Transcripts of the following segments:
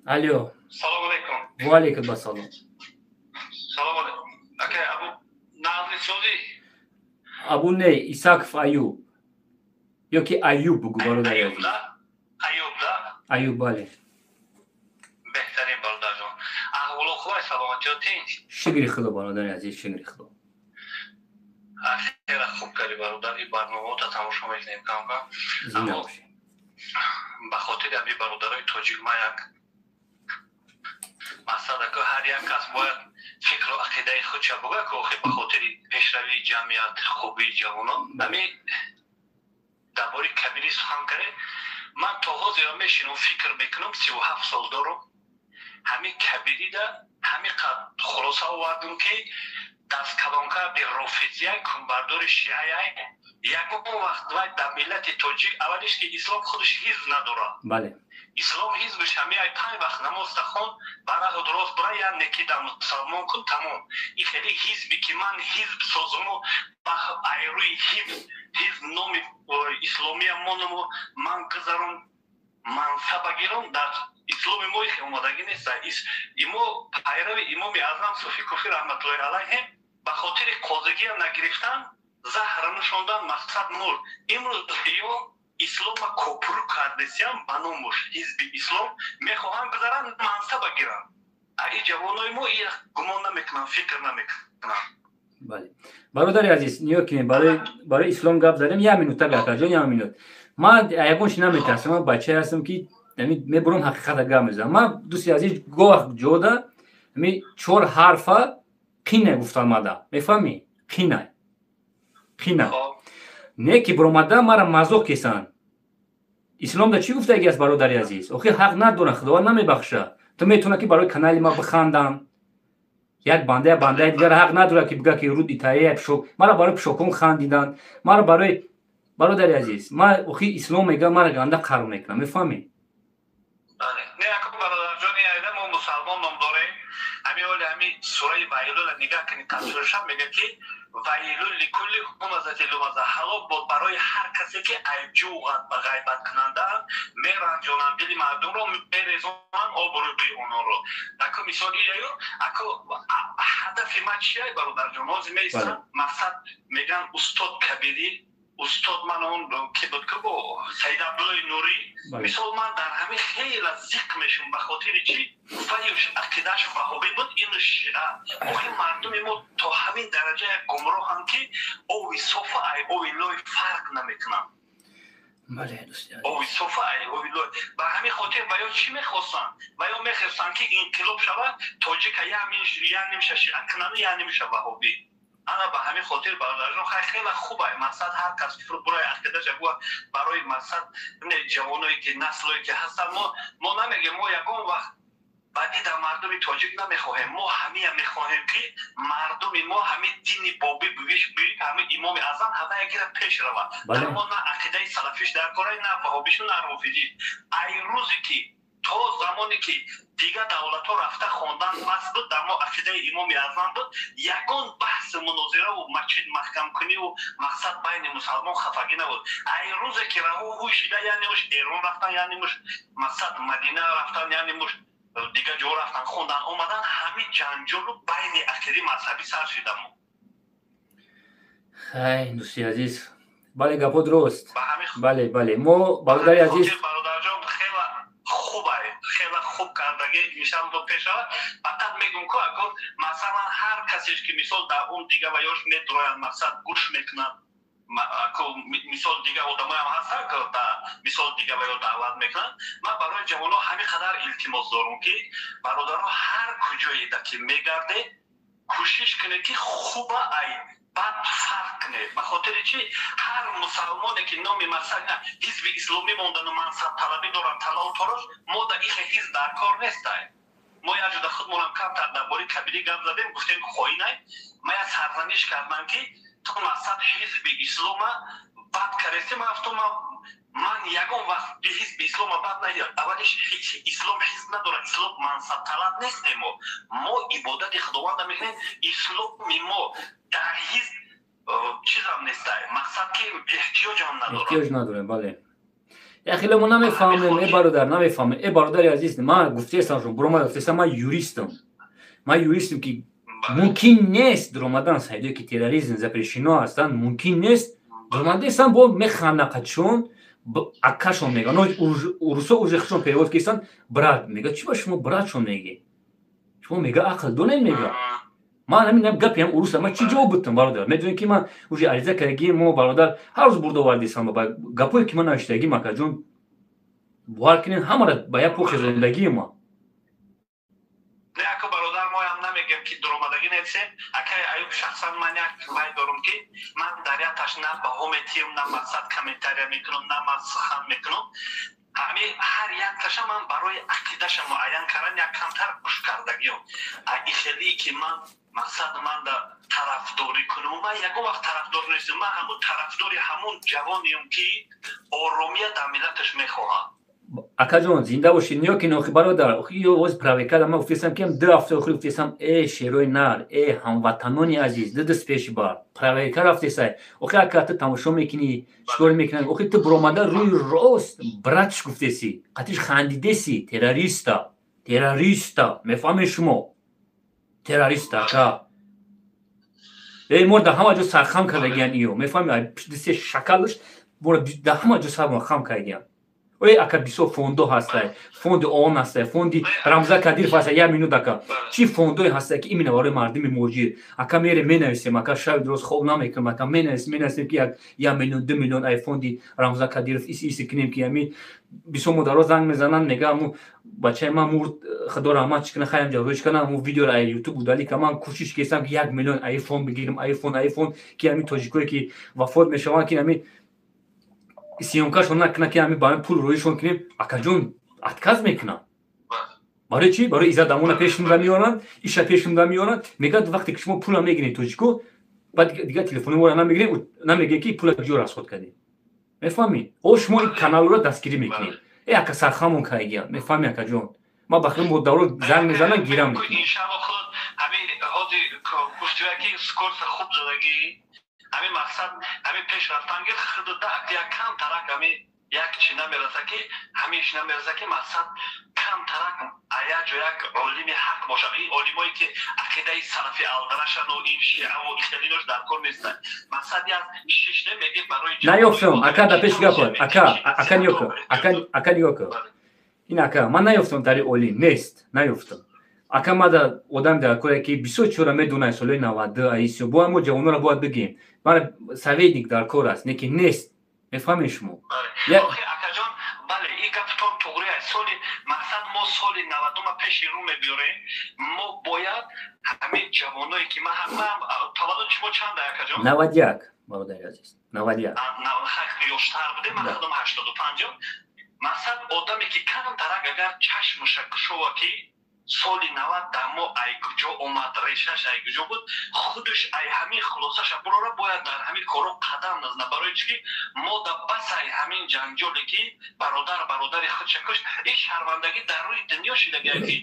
Алло. Салом алейкум. Ва алейкум ассалом. Салом алейкум. Ака Абу Назри Сози? Абу не, Исаков Аюб. Ёки Аюб бугу, бародари азиз. Аюб, да? Аюб, бале. Беҳтарин, бародарҷон. Аҳволо хубай, саломатиё тинҷ? Шукри Худо, бародари азиз, шукри Худо. Хеле хуб кардӣ, бародар, ин барномаота тамошо мекунем кам-кам. Зинда бошед. Ба хотири ҳамин бародарои тоҷик ман як мақсад, ака, ҳар як кас бояд фикру ақидаи худша буга, ки охир ба хотири пешравии ҷамъият, хубии ҷавонон. Ҳамин дар бораи Кабирӣ сухан кардем. Ман то ҳозира мешинам, фикр мекунам, 37 сол дорам. Ҳамин Кабирида ҳамин қад хулоса овардам, ки дасткалонкарди рофизияй, кунбардори шиаяй. Ягон вақт вай дар миллати тоҷик, аввалиш ки ислом худаш ҳизб надорад. Ислом ҳизбиш ҳами ай панҷ вақт намозта хон, ба раҳу дурост бура, я неки дар мусалмон кун, тамом. И хеле ҳизбе ки ман ҳизб созуму айрӯи ҳизб номи исломия монуму ман гузарум, мансаба гирам, дар исломи мо ихе омадагӣ нест. Имо пайрави Имоми Аъзам Суфи Куфӣ раҳматуллоҳи алайҳим, ба хотири қозигия нагирифтан заҳра нӯшондан, мақсад мурд. Имрӯз ё ислома копуру кардесиям, ба номуш ҳизби ислом мехоҳанд гузаранд, мансаба гиранд. И ҷавонои мо и гумон намекунанд, фикр намекунанд. Бале, бародари азиз, нигоҳ кунед, барои ислом гап задем. Як минута, акаҷон, як минут. Ман ягон чи наметарсам, ман бачае ҳастам, ки мебурам, ҳақиқата гап мезанам. Ман, дӯсти азиз, гоҳ ҷода ами чор ҳарфа қина гуфтан мада, мефаҳмӣ? Қина, қина не ки биромада мара мазоқ кесанд. Ислом да чӣ гуфтаги аст, бародари азиз? Охир ҳақ надоранд, Худованд намебахша. Ту метавона ки барои канали ма биханданд, як банда як бандаи дигар ҳақ надорад, ки бига ки руд итая пишок. Мара барои пишокон хандиданд, мара барои, бародари азиз, ма охи ислом мегӯям, мара ганда қарр мекунам, мефаҳмӣ? Не, аку бародарҷони айда, мо мусалмон ном дорем. Ҳами оли ҳами сураи Вайлула нигаҳ кунед, тафсиршам мега, ки вайлул ликулли ҳумазати лумаза, ҳалок бод барои ҳар касе ки айбҷӯ ба ғайбаткунандаанд, меранҷонанд дили мардумро, мерезонанд обрӯи ононро. Аку мисоли аю, аку ҳадафи ман чия, бародарҷон? Ҳозир меистам, мақсад меган устод Кабирӣ, устод ман он ки буд, ки бо Саид Абдуллои Нурӣ. Мисол, ман дар ҳамин хеле зиқ мешум. Ба хотири чӣ? Ваюш ақидааш ваҳобӣ буд, ину шиа. Охир мардуми мо то ҳамин дараҷа як гумроҳанд, ки ови софа ай ови лой фарқ намекунанд. Ови софа ай ови лой. Ба ҳамин хотир ва ё чӣ мехостанд? Ва ё мехостанд, ки инқилоб шавад, тоҷика як нимша шиа кунанд, як нимша ваҳобӣ. Ана ба ҳамин хотир, бародарҷон, хай, хеле хуб ай, мақсад ҳар кас барои ақидаша гӯ, барои мақсад ҷавоное ки наслое ки ҳастанд. Мо намегем, мо ягон вақт бадӣ дар мардуми тоҷик намехоҳем. Мо ҳамия мехоҳем, ки мардуми мо ҳамин дини бобӣ бувиш, ҳамин Имоми Аъзам ҳамая гира пеш равад. Дар мо на ақидаи салафиш дар кора, на ваҳобишу, на рофизӣ. Ай рӯзе ки то замоне ки дигар давлатҳо рафта хондан бас буд, дар мо ақидаи Имоми Аъзам буд, ягон баҳсу мунозираву масҷид маҳкамкуниву мақсад байни мусалмон хафагӣ набуд. Ай рӯзе ки раҳу ҳуй шида, яъне муш Эрон рафтан, яъне муш мақсад Мадина рафтан, яъне муш дигар ҷо рафтан, хондан омадан, ҳамин ҷанҷолу байни ақидаи мазҳабӣ сар шидамо. Хай, дӯсти азиз, бале, гапо дуруст, бале, мо, бародари азиз. Бародарҷон, хела хуб, хела хуб кардагӣ, иншалло пеш равад. Фақат мегум ку, агар масалан ҳар касеш ки мисол дар он дига ва ёш медроянд, мақсад гӯш мекунанд, мисол дига одамоям ҳастанд, мисол дига ва ё даъват мекунанд. Ман барои ҷавонҳо ҳамин қадар илтимос дорам, ки бародаро, ҳар куҷоеда ки мегарде, кӯшиш кунед, ки хуба ай бад фарқ кунед. Ба хотири чӣ? Ҳар мусалмоне ки номи мақсад ҳизби исломӣ мондану мансабталабӣ доранд, талаву торош, мо дар ихе ҳизб дар кор нестай. Мо як ҷода худмонам камтар дар бораи Кабирӣ гап задем, гуфтем хоинай. Ма як сарзаниш кардам, ки ту мақсад ҳизби ислома бад кардести. Ман гуфтам, ман ягон вақт ҳизби ислома бад надидам. Аввалиш, ислом ҳизб надорад, ислом мансабталаб нестем. Мо ибодати Худованда мекунем. Исломи мо дар ҳизб чизам нестай, мақсад ки эҳтиёҷам надорад. Эҳтиёҷ надорем, бале. Яхеле мо намефаҳмем, э бародар, намефаҳмем. Э бародари азиз, ман гуфтаестам, шумо буромада гуфтаестам, ман юристам. Ман юристам, ки мумкин нест дуромадан сайдое, ки терроризм запрещено ҳастанд, мумкин нест дуромадаестам, бо механда қачон акашон мега. Урусо уже худшон перевод кистанд, брат мега. Чӣ ба шумо братшон меги? Шумо мега ақл донем мега. Ман ҳамин гапи ҳам уруса, ман чӣ ҷавоб бутам, бародар? Медонем, ки ман уже ариза кардагӣ, мо, бародар, ҳар рӯз бурда овардисам ба гапое, ки ман навиштагӣ, макаҷон, бовар кунед, ҳамара ба як похи зиндагии ма. Не, ака бародар, моям намегем, ки дуромадагӣ нестем. Акаи Аюб, шахсан ман як вай дорум, ки ман дар яташ на баҳо метиҳам, на мақсад комментария мекунам, на ман сухан мекунам. Ҳами ҳар якташа ман барои ақидаша муайян кардан як камтар гӯш кардагиам. Ихелие ки ман мақсад ман да тарафдорӣ кунам, ман ягон вақт тарафдор нестам. Ман ҳамун тарафдори ҳамун ҷавонеам, ки оромия дар миллаташ мехоҳад. Акаҷон, зинда бошед. Ниё ки нохи, бародар, ё оз проверка ман гуфтесам, ки 2 ҳафта охир гуфтесам: э шерои нар, э ҳамватанони азиз, ду даст пеши бар проверка рафтесай. Охи ака, ту тамошо мекунӣ, чикор мекунӣ? Охи ту буромада рӯи рост братш гуфтеси, қатиш хандидеси террориста, террориста, мефаҳмед шумо, террориста, ака. Э мо дар ҳама ҷо сархам кардагиян иё, мефаҳми, дисте шакалш моро дар ҳама ҷо сархам кардагиян. Ой ака, бисёр фондо ҳастай, фонди ООН ҳастай, фонди Рамзан Кадиров ҳастай. Як минут, ака. Чӣ фондое ҳастай, ки именно барои мардуми муҳоҷир, ака, мере менависем, ака, шаби дуроз хоб намекунем, ака, менависем, менависем, ки 1 миллион, 2 миллион ай фонди Рамзан Кадиров иси иси кунем, ки ами бисёр модаро занг мезананд, мега: аму бачаи ман мурд, худо раҳмат чӣ кана, хаям ҷаврӯш кана, аму видеоро ай Ютуб удалить ка. Ман кӯшиш кестам, ки 1 миллион ай фонд бигирам, ай фонд, ай фонд, ки ами тоҷикое, ки вафот мешаванд, ки ами съёмкашон накунад, ки ами ба пул рӯишон кунем. Акаҷон, отказ мекунам. Барои чӣ? Барои иззат дамона пешумда меоранд, иша пешумда меоранд, мегӯяд: вақте ки шумо пула мегиред, тоҷико, баъд дигар телефони моро намегирем, намегӯем, ки пула ҷо расход кардем. Мефаҳмӣ? О шумо ин каналро дастгирӣ мекунед. Э ака, сархамон кардагиям, мефаҳмӣ, акаҷон? Ман ба хеле модаро занг мезанам, гирам мекунам. Гуфтия, ки скорса хуб задагӣ, ҳамин мақсад, ҳамин пеш рафтан гир худуда як кам тарак, ҳамин як чи намераса, ки ҳамин намераса, ки мақсад кам тарак як ҷо як олими ҳақ бошад. Ин олимое, ки ақидаи салафи алдарашану ин шиаву ихелинош дар кор нестанд. Мақсад як шиште меги барои Наёфтам, ака, да пеш гапа, ака, ака, нигоҳ, ака, ака, нигоҳ ин, ака, ман наёфтам, дари олим нест, наёфтам, ака. Мада одам дар коре, ки бисёр чора медонад, солҳои 90 аисё, бояд мо ҷавонора бояд бигем, мана советник дар кор аст, не ки нест, мефаҳмед шумо? Акаҷон, бале, ин гаптон туғри аст. Соли мақсад мо соли 90-ума пеши рӯ мебиёрем. Мо бояд ҳамин ҷавоное, ки ман таваллуди шумо чанда, акаҷон? 91, бародари азиз, 91. Ёштар будем, ман худам 85-ум. Мақсад одаме, ки камтарак агар чашмаша кушова, ки соли 90 дар мо ай куҷо омад, решаш ай куҷо буд, худаш ай ҳамин хулосаша бурора, бояд дар ҳамин коро қадам назна. Барои чӣ ки мо да бас ай ҳамин ҷанҷоле, ки бародар бародари худша кушт, ин шармандагӣ дар рӯи дунё шидагия, ки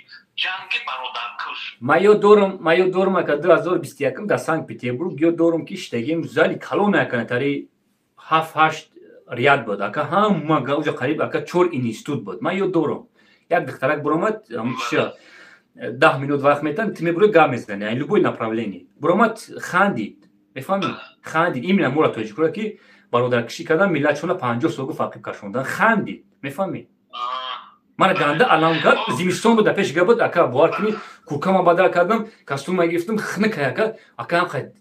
ҷанги бародаркуш. Ман ёд дорам, ман ёд дорам, ака, 2021 дар Санкт Петербург ёд дорам, ки штагим зали калона, ака, тари ҳафт ҳашт ряд буд, ака, ҳама уҷа қариб, ака, чор институт буд. Ман ёд дорам, як духтарак буромад, чиша 10 минут вақт метан, ту мебури, гап мезани, любой направление. Буромад, хандид, мефаҳмӣ, хандид именно мора, тоҷикоро, ки бародаркишӣ кардан, миллатшона 50 сол гуфт ақиб кашондан. Хандид, мефаҳмӣ? Мана ганда алам кард. Зимистон буд, пеш гап буд, ака, бовар кунӣ, куркама бадал кардам, костюма гирифтам, хника, ака, ака,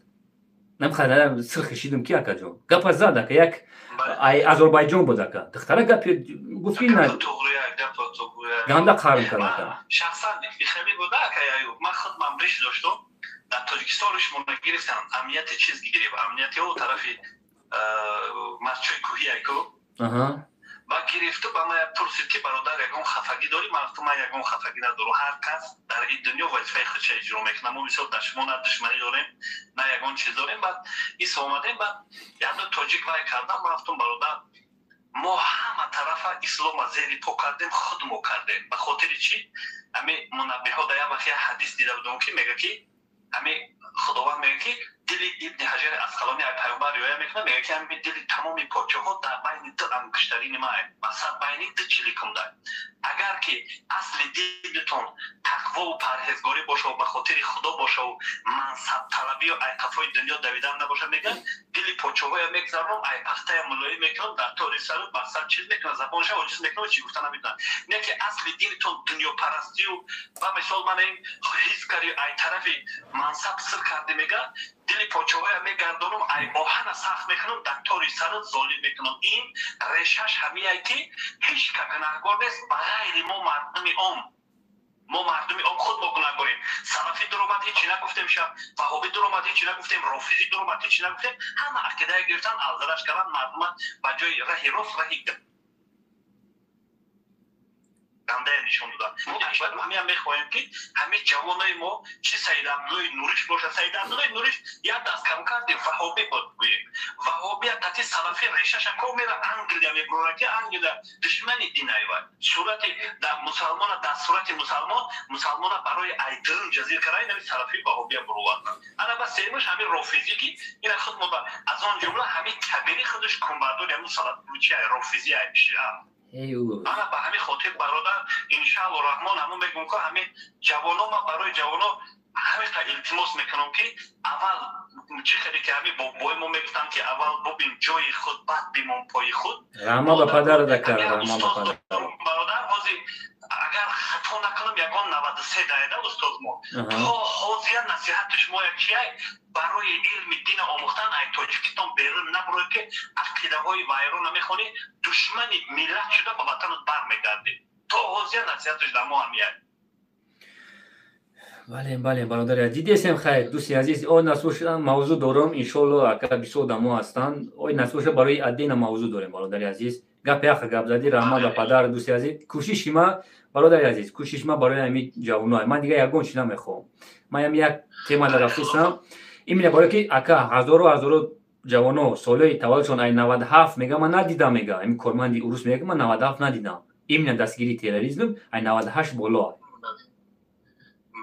намхай сир хишидам, ки акаҷон, гапа зад, ака, як Азорбайҷон буд, ака, духтара гап гуфт, ки на ганда қарм кард, ака. Шахсан хеле буда, ака Аюб, ман худмам риш доштум дар Тоҷикистон, ришмона гирифтам, амнияти чиз гирифт, амнияти о тарафи масчои кӯҳи айку ба гирифту ба ман пурсид, ки бародар, ягон хафагӣ дорӣ? Ман гуфтам: ман ягон хафагӣ надорам, ҳар кас дар ин дунё вазифаи худша иҷро мекунад. Мо мисол дар шумо на душманӣ дорем, на ягон чиз дорем. Баъд ис омадем, баъд якду тоҷик вай кардам, ман гуфтам: бародар, мо ҳама тарафа ислома зери по кардем, худ мо кардем. Ба хотири чӣ? Ҳами мунаббиҳо дар як вақт як ҳадис дида будам, ки мега, ки Ҳамин Худованд мегӯяд, ки дили Ибни Ҳаҷари Асқалонӣ ай пайғамбар ривоя мекунад, мегӯяд, ки ҳамин дили тамоми подшоҳҳо дар байни ду ангуштарини ман, масалан, байни ду чиликумда. Агар ки асли дилтон тақвову парҳезгорӣ бошаву ба хотири Худо бошаву мансабталабию ай қафои дунё давидан набошад, мегӯяд, дили подшоҳҳоя мегзаронам, ай пахтая мулоим мекунам, дар тори сару мақсад чиз мекунам, забонша оҷиз мекунам, чӣ гуфта наметавонам. Не ки асли дилтон дунёпарастию ва мисол мана ин ҳис карди, ай тарафи мансаб сир карди, мегӯяд, дили подшоҳоя мегардонам, ай оҳана сахт мекунам, дар тори сарат золим мекунам. Ин решаш ҳамияй, ки ҳеҷ ка гунаҳгор нест ба ғайри мо, мардуми ом. Мо, мардуми ом, худ мо гунаҳгорем. Салафӣ дуромад, ҳечи нагуфтем, ша ваҳобӣ дуромад, ҳечи нагуфтем, рофизӣ дуромад, ҳечи нагуфтем. Ҳама ақидая гирифтан, алзараш кардан, мардума ба ҷои раҳи рост раҳи гандая нишон доданд. Ҳамиам мехоҳем, ки ҳамин ҷавонои мо, чи Саид Абдуллои Нуриш бошад. Саид Абдуллои Нуриш як даст кам карди ваҳобӣ буд, гӯем, ваҳобия тати салафӣ решаша ко мера Англия мебурора, ки Англия душмани динайва сурати дар мусалмона, дар сурати мусалмон мусалмона барои айдрун ҷазир карда, инави салафӣ ваҳобия буроварданд. Ана ба сеюмаш ҳамин рофизӣ, ки ина худ мо аз он ҷумла ҳамин Кабири худаш кунбардори ҳамин салафи рофизӣ. Ана ба ҳамин хотир, бародар, иншаалло раҳмон, ҳамон мегӯм, ки ҳамин ҷавоно, ман барои ҷавоно ҳамин илтимос мекунам, ки аввал чӣ хеле ки ҳамин бобои мо мегуфтанд, ки аввал бубин ҷои худ, баъд бимон пои худ. Раҳма ба падара дакар, раҳма ба падар. Бародар, ҳозир агар хато накунам, ягон 93 даеда устоз мо то ҳозир насиҳати шумо як чия: барои илми дина омӯхтан ай Тоҷикистон берун набуред, ки ақидаҳои вайрона мехонӣ, душмани миллат шуда ба ватанат бармегардӣ. То ҳозир насиҳаташ дар мо ҳамияд. Бале, бале, бародари, дидесем. Хайр, дӯсти азиз, о насбоша мавзӯъ дорам, иншоалло. Ака, бисёр одамо ҳастанд, ой насбоша барои отдельно мавзӯъ дорем. Бародари азиз, гапи ҳақа гап задӣ, раҳмат ба падар. Дӯсти азиз, кӯшиши ма, бародари азиз, кӯшиши ма барои ҳами ҷавоно. Ман дига ягон чи намехоҳам, ман ям як тема дар рафтесам, именно барое ки, ака, ҳазору ҳазоро ҷавоно солҳои таваллудшон ай 97, мега, ман надидам, мега, ами корманди урус мега, ман 97 надидам. Именно дастгирии терроризм ай 98 боло.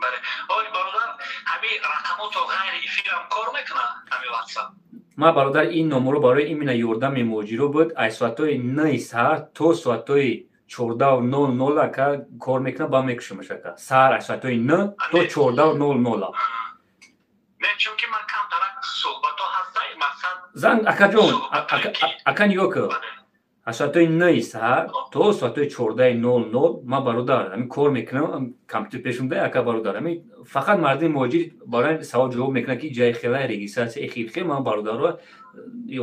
Бале, ой бародар, ҳамин рақамотро ғайри эфирам кор мекунад, ҳамин WhatsApp? Ман, бародар, ин номеро барои именно ёрдами муҳоҷиро буд. Аз соатҳои 9 саҳар то соатҳои 14:00, ака, кор мекунад, ба мекушамаш, ака. Саҳар аз соатҳои 9 то 14:00. Не, чунки ман камтарак суҳбатҳо ҳастай, мақсад. Занг, акаҷон, ака, нигоҳ кун, аз соатҳои 9 саҳар то соатҳои 14:00 ман, бародар, ҳамин кор мекунам, компютер пешум да, ака, бародар. Ҳамин фақат мардуми муҳоҷир барои савол ҷавоб мекунад, ки ҷаи хелай регистрация хелхел. Ман бародарро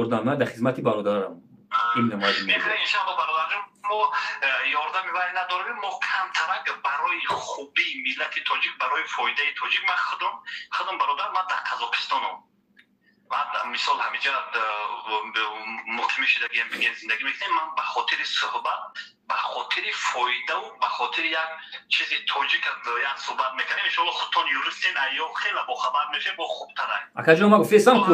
ёрдам, ман дар хизмати бародарам. Иншалло, бародарҷон, мо ёрдами вай надорем, мо камтарак барои хубии миллати тоҷик, барои фоидаи тоҷик. Ман худам, бародар, ман дар Қазоқистонам. Баъд мисол ҳамиҷа муқими шудагиам, бигем, зиндагӣ мекунем. Ман ба хотири суҳбат, ба хотири фоидаву ба хотири як чизи тоҷик як суҳбат мекунем. Иншоалло, худтон юристен, айё хеле бохабар мешавед, бо хубтарак. Акаҷон, ман гуфтесам ку.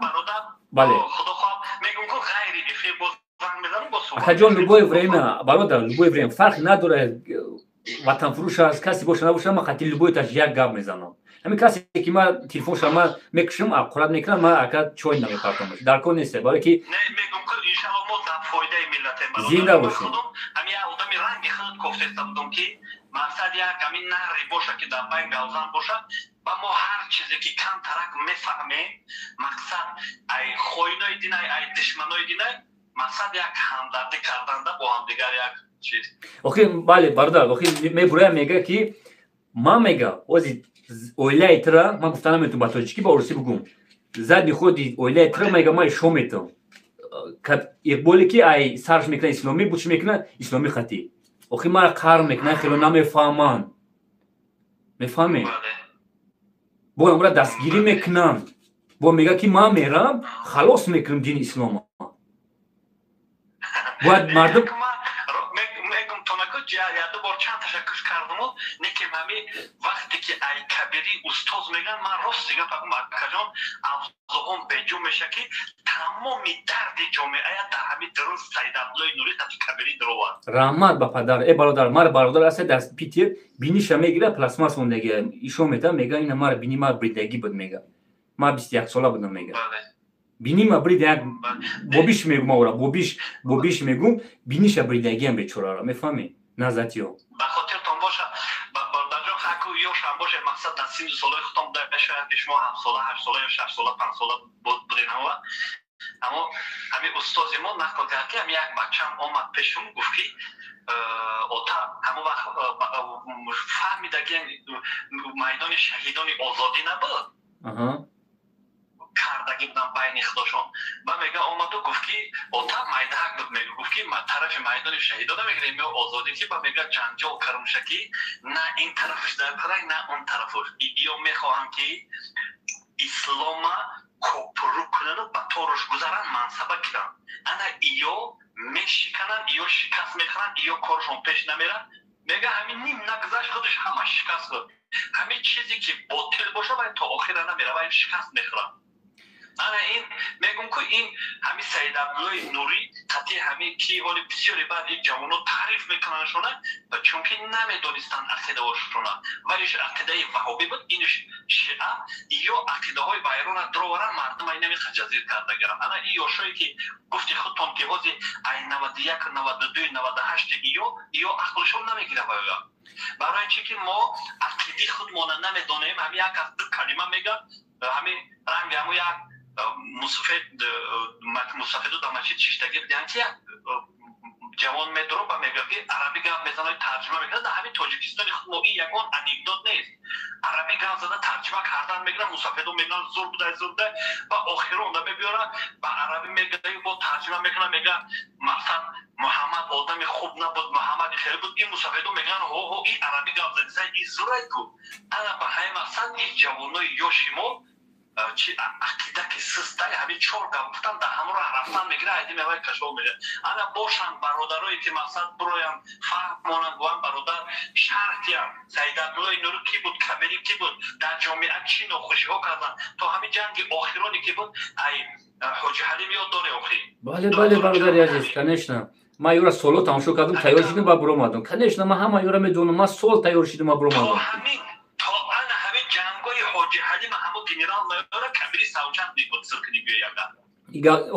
Бародар, бале. Худо хоҳад, мегӯм ку, ғайри эфир боз занг мезанам, бо суҳбат. Акаҷон, любое время, бародар, любое время, фарқ надорад, ватанфурӯш аст, касе боша набоша, ман хати любой таш як гап мезанам. Ҳамин касе ки ман телефонша ман мекушам, аққурат мекунам, ман, ака, чой намепартомаш, дар кор нест, барое ки зинда бошем. Ҳамин як одами ранги худат кофтеста будам, ки мақсад як ҳамин наҳре боша, ки дар байн галзан бошад ва мо ҳар чизе ки камтарак мефаҳмем, мақсад ай хоинои динай, ай душманои динай, мақсад як ҳамдардӣ карданда бо ҳамдигар, як чиз. Охи, бале, бародар, охи мебуроям, мега ки ман, мега, ози оилаи тира ман гуфта наметавонам, ба тоҷикӣ, ба урусӣ бугум, задни ходи оилаи тира, мега, ман ишо метавам, иқболе ки ай сарш мекунад исломӣ буд, чӣ мекунад исломӣ хатӣ. Охи мара қарр мекунад, хело намефаҳманд, мефаҳмед, бо амра дастгирӣ мекунанд, бо мега ки ман мерам халос мекунам дини ислома, бояд мардум. Мегум тонаку яду бор чанд ташаккур кардаму, некем ҳами вақте ки ай Кабири устоз меган, ман рости гап агум, акаҷон, авзоҳом беҷун меша, ки тамоми дарди ҷомеая дар ҳами дарун Саид Абдуллои Нурӣ тати Кабири даровард. Раҳмат ба падар. Э, бародар, мара бародар аста дар Питер, биниша мегира, пластмасс мондагия ишон мета, мега: «Ина мара бини ма бридагӣ буд», мега, «Ма 21 сола будам», мега, «Бинима брид». Як бобиш мегум, аура бобиш, бобиш мегум, биниша бридагиам бечорара, мефаҳмӣ, назатиё. Ба хотиртон боша, бародарҷон, хаку ёшам боше, мақсад, дар синну солои худтон буда, шояд ки шумо ҳафтсола, ҳаштсола ё шашсола, панҷсола буден. Ҳама аммо ҳамин устози мо нақл кард, ки ҳами як бачаам омад пешум, гуфт, ки ота, ҳамон вақт фаҳмидаги майдони шаҳидони озодӣ набуд, кардагӣ будам байни худошон. Ба мега, омаду гуфт, ки ота, майдаҳак буд, мега, гуфт, ки тарафи майдони шаҳидона мегирем ё озодӣ, ки ба мега, ҷанҷол карумша, ки на ин тарафаш дар парай, на он тарафуш, ё мехоҳам, ки ислома копуру кунану ба торуш гузаранд, мансаба гиранд. Ана иё мешикананд, иё шикаст мехӯранд, иё коршон пеш намерад. Мега, ҳамин ним нагузашт, худаш ҳама шикаст хӯрд. Ҳамин чизе ки ботил боша, вай то охира намера, вай шикаст мехӯрад. Ана ин мегум, ку ин ҳами Саид Абдуллои Нурӣ қати ҳами ки ҳоли бисёре баъд ин ҷавоно таъриф мекунандшона, чунки намедонистанд ақидаҳошона. Валиш ақидаи ваҳобӣ буд, инш шиа, ё ақидаҳои вайрона дуроваранд, мардума инами хаҷазир карда гиранд. Ана ин ёшое ки гуфти худтон, ки ҳози ай 91, 92, 98, иё ақлшон намегирад ваёя, барои чи ки мо ақиди худмона намедонем. Ҳами як аз ду калима мега, ҳами ранги ҳамо як мусафед, мусафеду дар масҷид шиштагӣ буданд, ки як ҷавон медуро ба мега, ки арабӣ гап мезанад, тарҷима мекунад. Дар ҳамин Тоҷикистони худ мо ин ягон анекдот нест. Арабӣ гап зада, тарҷима кардан мегирад, мусафедо мегӯянд: «Зур будай, зур будай». Ба охиронда мебиёра, ба арабӣ мега, бо тарҷима мекунад, мега: «Мақсад, Муҳаммад одами хуб набуд, Муҳаммади хеле буд». Ин мусафедо мегӯянд: «Ҳо, ҳо, ин арабӣ гап зади, ин зурай ку». Ана ба ҳамин мақсад ин ҷавонои ёши мо чи ақида ки систай, ҳамин чор гап гуфтан, дар ҳамон роҳ рафтан мегира, айди мевай кашол мега. Ана бошанд бародарое ки мақсад бироянд, фаҳмонанд, гӯянд: «Бародар, шарҳ диҳанд, Саид Абдуллои Нурӣ кӣ буд, Кабирӣ кӣ буд, дар ҷомеа чӣ нохушиҳо карданд». То ҳамин ҷанги охироне ки буд, ай Ҳоҷи Ҳалим ёд доре охи? Бале, бале, бародари азиз, конечно, ман юра соло тамошо кардам, тайёр шидам ба буромадам. Конечно, ман ҳама юра медонам, ман сол тайёр шидам, ба буромадам. То ана ҳамин ҷангои Ҳоҷи Ҳалим, ҳамо генерал майора Кабири савчанд мегуфт, сиркини биёяга.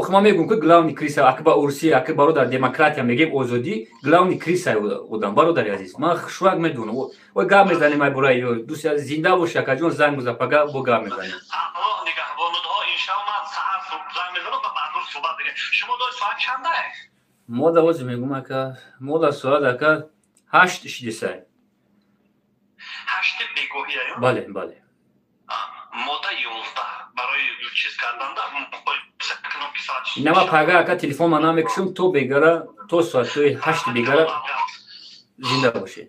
Охи ман мегӯм, ки главный крыса аки ба Урусия, аки бародар, демократия мегем, озодӣ, главный крыса одам. Бародари азиз, ман хушрак медонам. Ой, гап мезанем, ай бораи дӯсти азиз, зинда боши, акаҷон, занг биза, пага бо гап мезанем. Аллоҳ нигаҳбонудҳо, иншалло, ман саҳар занг мезанам, ба баъдруз суҳбат мекунем. Шумо дори соат чандае? Мо да ҳозир мегӯм, ака, мо да соат, ака, 8 шидисай. 8 бегоҳия? Бале, бале. Мода 11 барои чиз карданда. Инама пага, ака, телефон ман намекушам то бегара, то соатҳои 8 бегара. Зинда бошед,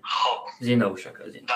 зинда бош, ака, зинда.